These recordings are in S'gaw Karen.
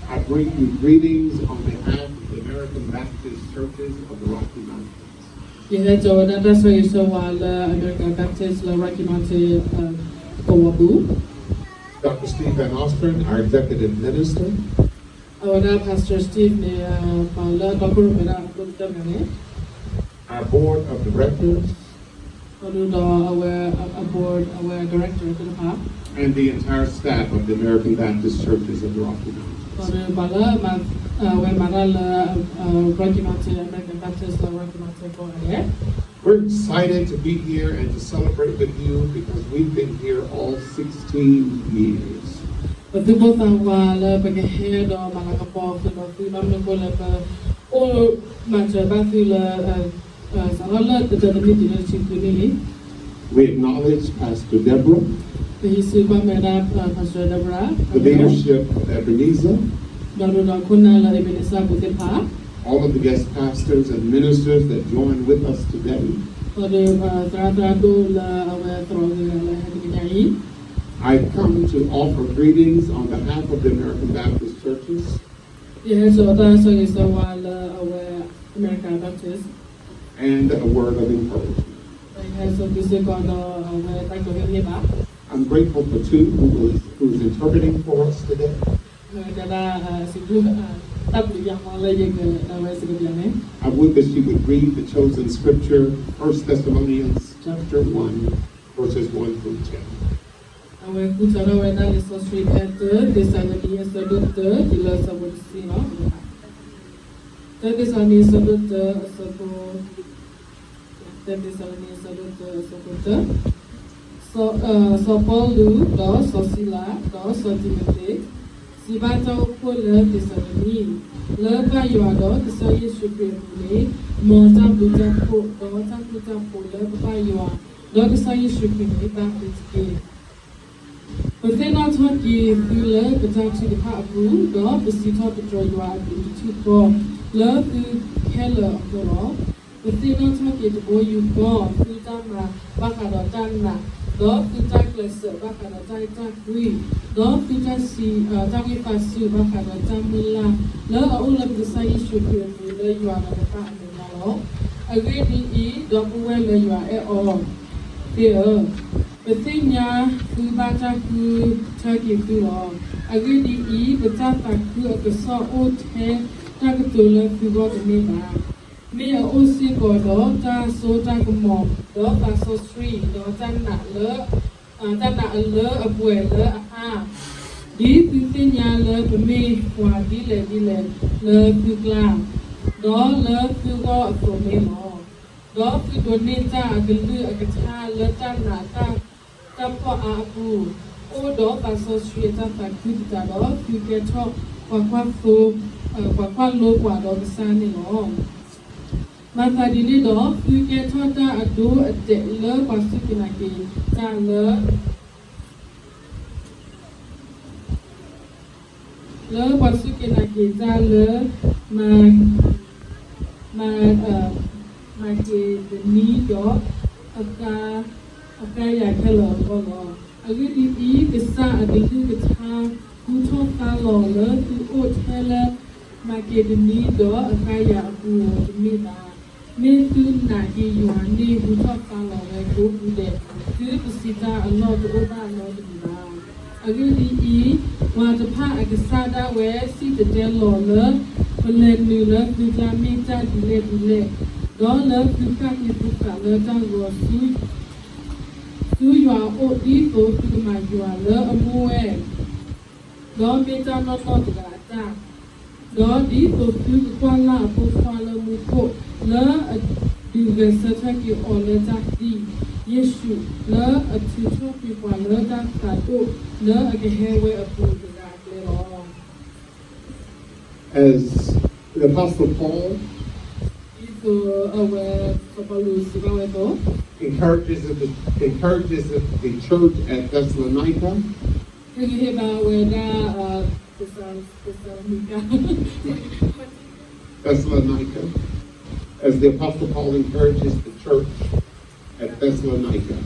I bring you greetings on behalf of the American Baptist Churches of the Rocky Mountains. ယဟဲစိာ်ဝဲဒၣ်တၢ်ဆၢဂ့ၤဆၢဝါလၢ American Baptist လၢ Rocky Mountain ကဝီၤပူၤ Doctor Steve Van Ostren, our executive minister. အဝဲဒၣ် Pastor Steve န့ၣ် ပှၤလၢအတီခိၣ်ရိၣ်မဲဒၣ်အဒိၣ်ကတၢၢ်န့ၣ် our board of directors, ဒီးအဝဲအ board အဝဲ director သ့ၣ်တဖၣ် and the entire staff of the American Baptist Churches of the Rocky Mountains. ဒီးပှၤလၢအဝဲမၤတၢ်လၢ Rocky Mountain American Baptist လၢ Rocky Mountain ကိးဂၤဒဲး We're excited to be here and to celebrate with you because we've been here all sixteen years. ပသူၣ်ပိၢ်သးဝးလၢပကဟဲဒီးမၤလၤကပီၤဃုာ်ဒီးသု ဘၣ်မနုၤအဃိလၢပအိၣ်မၤစၢၤဘၣ်သုလၢ စးထီၣ်လၢတတၢတနံၣ်တုၤလၢတဆံဃုနံၣ်လံ. We acknowledge Pastor Deborah, ပဟံးစုကွၢ်မဲာ်ဒၣ် Pastor Deborah, the leadership of Ebenezer, ဒီးဒိဒီးခိၣ်နၢ်လၢ Ebenezer အပူၤသ့ၣ်တဖၣ် all of the guest pastors and ministers that join with us today, ဒီးသရၣ်သရၣ်ဒိၣ်လၢအဝဲသရိာ်ဂ့ၤဂၤလၢဟဲတနံၤညါအံၤ I come to offer greetings on behalf of the American Baptist Churches ယဟဲစိာ်တၢ်ဆၢဂ့ၤဆၢဝါလၢအဝဲ American Baptist and a word of encouragement. ယဟဲစိာ်သုစ့ၢ်ကီးဒီးအဝဲတၢ်ကတိၤဟ့ၣ်ဂံၢ်ဘါ I'm grateful for two who is, who is interpreting for us today. မ့ၢ်ဝဲဒၣ်စံးဘျုး တၢ်ဘျုးယွၤမးလၢယကဒၣ်ဝဲစကဘျးန့ၣ် I would that you would read the chosen scripture, First Thessalonians chapter one, verses one through ten. အဝဲကူစါထီၣ်ဝဲဒၣ်လံာ်စီဆှံဖဲတၢသ့းစၤလနံအဆၢဒိၣ်တၢ တုၤလၢအဆၢဖိတဆံလီၤ. တၢသ့းစၤလနံအဆၢဒိၣ်တၢ အဆၢဖိ တၢသ့းစၤလနံအဆၢဒိၣ်တၢ အဆၢဖိတၢ စီၤပီလူး ဒီးစီၤစံလၤ ဒီးစီၤတံၤမသ့း စံးဘၣ်တၢ်အိၣ်ဖှိၣ်လၢသ့းစၤလနံ လၢပၢ်ယွၤဒီးကစၢ်ယ့ၣ်ၡူးခရံာ်အပူၤန့ၣ် မ်တၢ်ဘျုးတၢ်ဖှိၣ် ဒီးတၢ်ဃူတၢ်ဖိးလၢပပၢ်ယွၤ ဒီးကစၢ်ယ့ၣ်ၡူးခရံာ်န့ၣ် ဘၣ်သုတက့ၢ်. ပသ့ၣ်နီၣ်ထီၣ်က့ၤသုလၢပတၢ်ထုကဖၣ်အပူၤ, ဒီးပစံးထီၣ်ပတြၢၤယွၤအဘျုးတထံၣ်ဃီလၢသုခဲလၢာ်အဃိလီၤ. ပသ့ၣ်နီၣ်ထီၣ်က့ၤတဘိယူၢ်ဃီ သုတၢ်မၤဘၣ်ဃးဒီးတၢ်နာ်, ဒီးသုတၢ်ကျဲးစၢးဘၣ်ဃးဒီးတၢ်အဲၣ်တၢ်ကွံ, ဒီးသုတၢ်ဆံး တၢ်ဂ့ၢ်သးဆူၣ်ဘၣ်ဃးဒီးတၢ်အဲၣ်တၢ်ကွံ လၢအအိၣ်လၢပကစၢ်ယ့ၣ်ၡူးခရံာ်အပူၤ လၢယွၤဒီးပပၢ်အမဲာ်ညါလီၤ. အဂ့ၢ်ဒ်အံၤ, ဒီပုၢ်ဝဲၢ်လၢယွၤအဲၣ်အီၤသ့ၣ်ဧၢ, ပသ့ၣ်ညါသုဘၣ်တၢ်ဃုထၢက့ၤသုလီၤ. အဂ့ၢ်ဒ်အံၤ, ပတၢ်သးခုအကစီၣ်အိၣ်ထဲတၢ်ကတိၤလၢသုဂီၢ်တန့ၢ်ဘၣ်. မ့ၢ်အအိၣ်စ့ၢ်ကီးဒီးတၢ်စိတၢ်ကမီၤ, ဒီးသးစီဆှံ, ဒီးတၢ်နာ်လၢ တၢ်နာ်အလၢအပှဲၤလၢအအါ, ဒ်သုသ့ၣ်ညါလၢပမ့ၢ်ပှၤဒ်လဲၣ်ဒ်လဲၣ်လၢသုကျါ, ဒီးလၢသုဂီၢ်အသိးန့ၣ်လီၤ. ဒီးသုဒိးန့ၢ်တၢ်အကလုၢ်အကထါလၢတၢ်နာ် တၢ်ဖှီၣ်အါအပူၤ, အိၣ်ဒီးသးစီဆှံအတၢ်သးခုသတးဒီး သုကဲထီၣ်ပှၤကွၢ်သိ, ပှၤကွၢ်လိပှၤဒီးကစၢ်န့ၣ်လီၤ. မၤသးဒ်န့ၣ်ဒီး သုကဲထီၣ်တၢ်အဒိအတဲာ်လၢပှၤစူၢ်က့ၤနာ်က့ၤတၢ်လၢ လၢပှၤစူၢ်က့ၤနာ်က့ၤတၢ်လၢ မၤ, မၤ, မၤက့ဒနံဒီး အဃါ, အဃါယၤခဲလၢာ်အဂီၢ်လီၤ. အဂ့ၢ်ဒ်အံၤ, ကစၢ်အကလုၢ်ကထါ ဟူထီၣ်သါလီၤလၢသုအိၣ်ထဲလၢ မၤက့ဒနံဒီးအဃါယၤအပူၤတမ့ၢ်ဘၣ်. မ့ၢ်သုနာ်က့ၤယွၤန့ၣ် ဟူထီၣ်သါလီၤဝဲကိးပူၤဒဲး, သုတစံးတၢ်အလီၢ်တအိၣ်ဘၣ်နီတမံၤဘၣ်. အဂ့ၢ်ဒ်အံၤ, ပှၤတဖၣ်အကစၢ်ဒၣ်ဝဲစံၣ်တဲၤတဲလီၤလၢ ပလဲၤနုာ်လၢသုကျါမ့ၢ်တၢ်ဒ်လဲၣ်ဒ်လဲၣ်, ဒီးလၢသုဃၣ်က့ၤသုသးလၢတၢ်ဂီၤဆူ ဆူယွၤအအိၣ် ဒ်သိးသုကမၤယွၤလၢအမိၢ်ဝဲ ဒီးမ့ၢ်တၢ်နီၢ်နီၢ်တဂၤအတၢ်, ဒီးဒ်သိးသုကကွၢ်လၢ်အဖိခွါလၢမူခိၣ် လၢအဒုးဂဲၤဆၢထၢၣ်က့ၤအီၤလၢတၢ်သံ, ယ့ၣ်ၡူး လၢအထုးထီၣ်ကွံာ်ပှၤလၢတၢ်သးဒိၣ် လၢအကဟဲဝဲအပူၤတဂၤအကျဲလီၤ. As the Apostle Paul ဒ်သိးအဝဲ စီၤပီလူးစံးဘၣ်ဝဲအသိး encourages the, encourages the, the church at Thessalonica, ဟ့ၣ်ဂံၢ်ဟ့ၣ်ဘါဝဲဒၣ် Thessalonica, Thessalonica, as the Apostle Paul encourages the church at Thessalonica.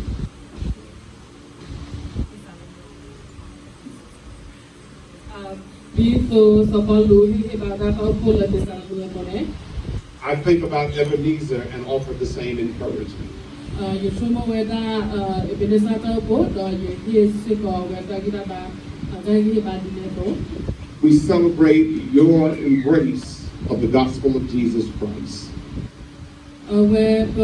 ဒ် ဒ်သိးစီၤပီလူးဟ့ၣ်ဂံၢ်ဟ့ၣ်ဘါတၢ်အိၣ်ဖှိၣ်လၢသ့းစၤလနံအပူၤန့ၣ်, I think about Ebenezer and offer the same encouragement. ယဆိကမိၣ်ဝဲဒၣ် အ့ဘ့နစၢၣ်တၢ်အိၣ်ဖှိၣ် ဒီးယဟ့ၣ်စ့ၢ်ကီးဝဲတၢ်ဂံၢ်တၢ်ဘါ တၢ်ဂံၢ်ဟ့ၣ်ဘါဒ်န့ၣ်အသိး, We celebrate your embrace of the gospel of Jesus Christ. အဝဲ ပ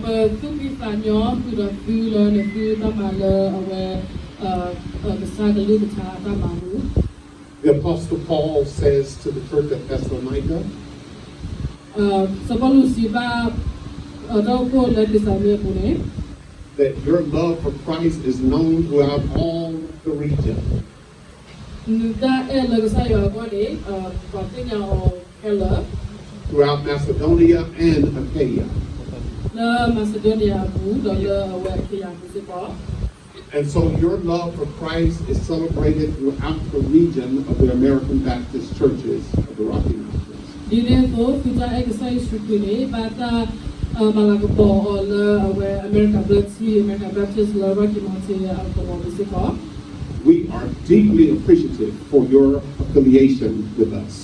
ပသူၣ်ဖှံသးညီဃုာ်ဒီးသုလၢနသုတၢ်မၤလၢအဝဲ ကစၢ်ကလုၢ်ကထါအတၢ်မၤအပူၤ. The Apostle Paul says to the church at Thessalonica, စီၤပီလူးစံးဘၣ် တၢ်အိၣ်ဖှိၣ်လၢသ့းစၤလနံအပူၤန့ၣ်, that your love for Christ is known throughout all the region. နတၢ်အဲၣ်လၢကစၢ်ယွၤအဂီၢ်န့ၣ် ပှၤသ့ၣ်ညါအီၤခဲလၢာ် throughout Macedonia and Achaia. လၢ Macedonia အပူၤ ဒီးလၢအဝဲ Achaia အပူၤစ့ၢ်ကီး. And so your love for Christ is celebrated throughout the region of the American Baptist Churches of the Rocky Mountains. ဒ်န့ၣ်အသိး သုတၢ်အဲၣ်ကစၢ်ယ့ၣ်ၡူးခရံာ်န့ၣ် ဘၣ်တၢ်မၤလၤကပီၤအီၤလၢအဝဲ American Baptist, American Baptist လၢ Rocky Mountain အကဝီၤပူၤစ့ၢ်ကီး. We are deeply appreciative for your affiliation with us.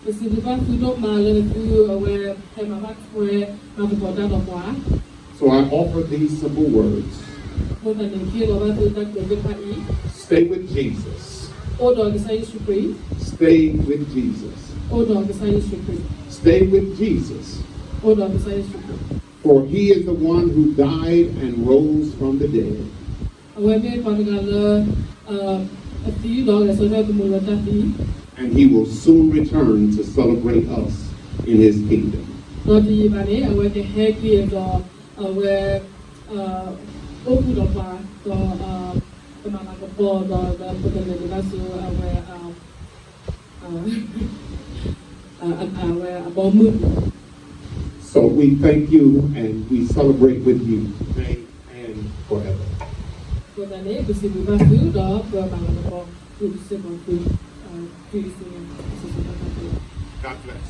ပစံးဘျုးဘၣ်သုဒိၣ်မးလၢသုအဝဲ ဟဲမၤဘၣ်ထွဲ မၤသကိးတၢ်ဒီးပှၤ. So I offer these simple words. အဃိသတးန့ၣ် ယဟ့ၣ်လီၤဘၣ်သုတၢ်ကတိၤသ့ၣ်တဖၣ်အံၤ, Stay with Jesus. အိၣ်ဒီးကစၢ်ယ့ၣ်ၡူးခရံာ်. Stay with Jesus. အိၣ်ဒီးကစၢ်ယ့ၣ်ၡူးခရံာ်. Stay with Jesus. အိၣ်ဒီးကစၢ်ယ့ၣ်ၡူးခရံာ်. For he is the one who died and rose from the dead. အဝဲမ့ၢ်ပှၤတဂၤလၢ အသံဒီးဂဲၤဆၢထၢၣ်ကမူလၢတၢ်သံ And he will soon return to celebrate us in his kingdom. ဒီးတယံာ်ဘၣ်န့ၣ် အဝဲကဟဲက့ၤဒီး အဝဲ အိၣ်ဃုာ်ဒီးပှၤ ဒီး ကမၤလၤကပီၤဒီး ဒီးပကလဲၤကဒါဆူအဝဲ အဝဲအဘီအမုၢ်. So we thank you and we celebrate with you today and forever. အဃိသတးန့ၣ် ပစံးဘျုးဘၣ်သုဒီးပမၤလၤကပီၤသုစ့ၢ်ကီး သုစုဆူၣ်ဘၣ်သးသု God bless.